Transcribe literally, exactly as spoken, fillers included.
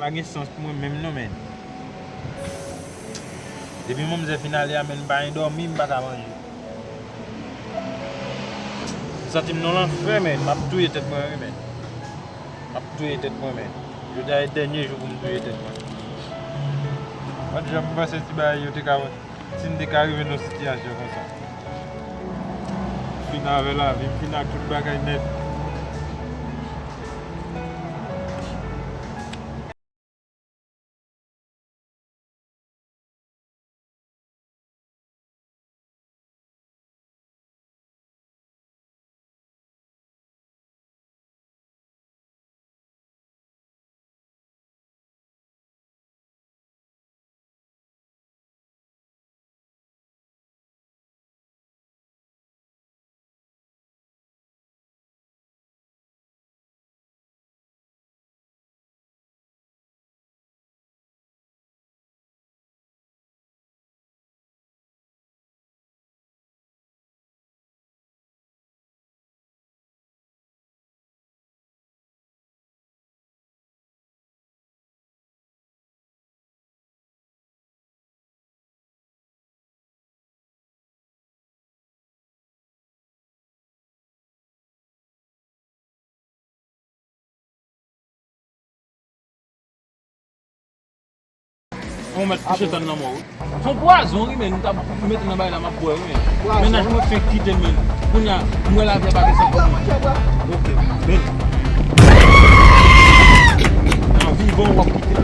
Pa gen sans pou mwen menm non, men. Depi manmzè fin ale a, men, m pa endòmi, m pa ka manje. M santi m nan lanfè, men. M ap touye tèt mwen, wi, men. M ap touye tèt mwen, men. Jodi a e dènye jou pou m touye tèt mwen. Mwen, jan m panse ti bagay yo te ka Si n te ka rive nan sitiyasyon konsa. Fin avè lavi m, fin ak tout bagay nèt. Yon mèt kouche tann nan mò, wi. Se yon pwazon, wi, men, nou t ap mete nan bagay la, m ap bwè, wi, men. Mennaj mwen fenk kite m, men. Kounye a, m wè lavi a pa gen sans pou mwen. Ok, men. Nan vivan, w ap kite m.